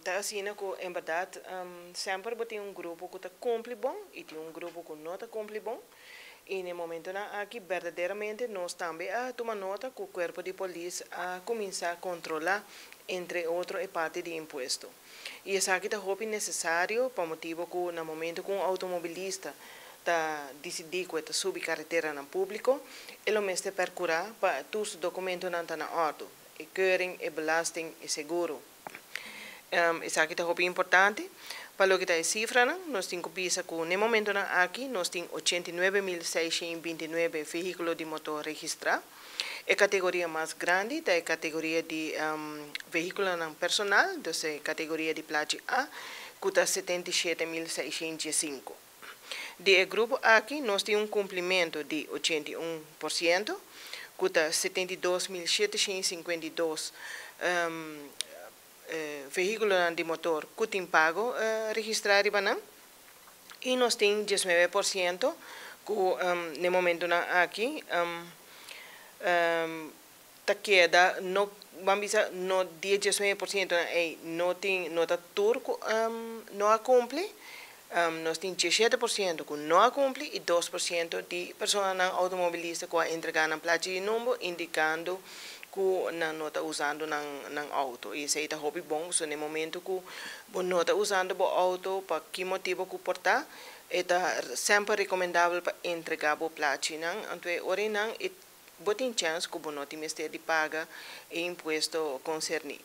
Ta asina ku en berdat semper bo tin un grupo ku ta kumpli bon i tin un grupo ku no ta kumpli bon. I na e momentonan aki berdaderamente nos tambe a tuma nota ku kuerpo di polis a kuminsá kontrolá entre otro e parti di impuesto. I esaki ta hopi nesesario pa motibu ku na momento ku un outomobilista ta disidí ku e ta subi kareteranan públiko, e lo mester pèrkurá pa tur su dokumentonan ta na òrdu, e keuring, e belasting, e seguro. Esaki ta hopi importante. Pa loke ta e sifranan, nos tin ku bisa ku n'e momentonan aki nos tin 89.629 vehíkulo di motor registrá. E kategoria mas grandi ta e kategoria di vehíkulonan personal, dus e kategoria di plachi A, ku ta 77.615. Di e grupo aki nos tin un kumplimentu di 81%, ku ta 72.752 vehíkulonan di motor ku tin pago registrá riba nan. I nos tin 19% ku n'e momentunan aki ta keda no, ban bisa no, di e 19%nan ei no tin, no ta tur ku no a kumpli. Nos tin 17% ku no a kumpli i 2% di personanan outomobilista ku a entregá nan plachi di number indikando ku nan no ta usando nan outo. I esei ta hopi bon, pasobra na e momento ku bo no ta usando bo outo pa ki motibu ku por ta, e ta semper rekomendabel pa entregá bo plachinan. Anto e ora einan e bo tin chèns ku bo no tin mester di paga e impuesto konserní.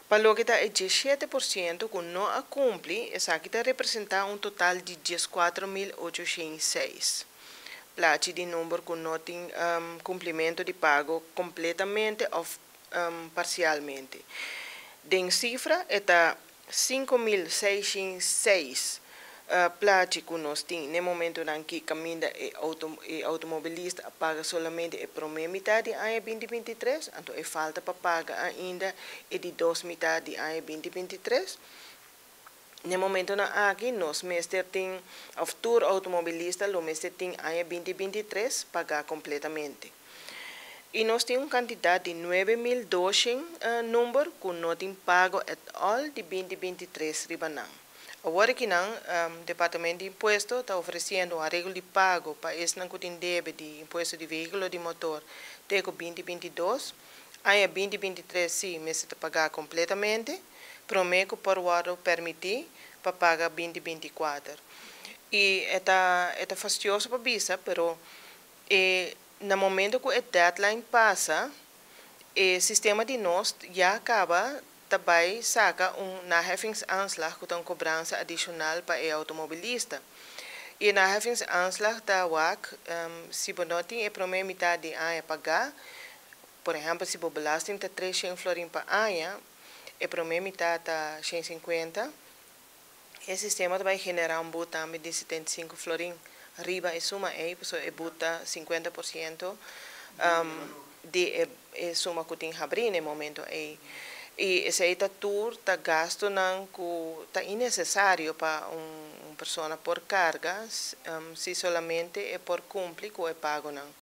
Pa loke ta e 17% ku no a kumpli, esaki ta representá un total di 14.806 plachi di number ku no tin kumplimentu di pago kompletamente òf parsialmente. Den sifra e ta 5606 plachi ku nos tin n'e momentunan ki kaminda e outomobilista a paga solamente e promé mitat di aña 2023, anto e falta pa paga ainda e di dos mitat di aña 2023. Na e momentunan aki nos mester tin, òf tur outomobilista lo mester tin aña 2023 pagá kompletamente. I nos tin un kantidat di 9200 number ku no tin pago at all di 2023 riba nan. Awor akinan Departamento di Impuesto ta ofresiendo un areglo di pago pa esnan ku tin debe di impuesto di vehíkulo di motor te ku 2022. Aña 2023 sí mester ta pagá kompletamente, promé ku por wòrdu permití pa paga 2024. I e ta fastioso pa bisa, pero e na momento ku e deadline pasa, e sistema di nos ya kaba ta bai saka un naheffingsaanslag, ku ta un kobransa adishonal pa e outomobilista. E naheffingsaanslag ta wak si bo no tin e promé mitat di aña pagá, por ehèmpel, si bo belasting ta 300 florin pa aña, e promé mitat ta 150, e sistema ta bai generá un but tambe di 75 florin riba e suma ei, pasobra e but ta 50% di e suma ku tin habrí na e momento ei. I esei ta tur ta gastunan ku ta innesesario pa un persona por karga si solamente e por kumpli ku e pagonan.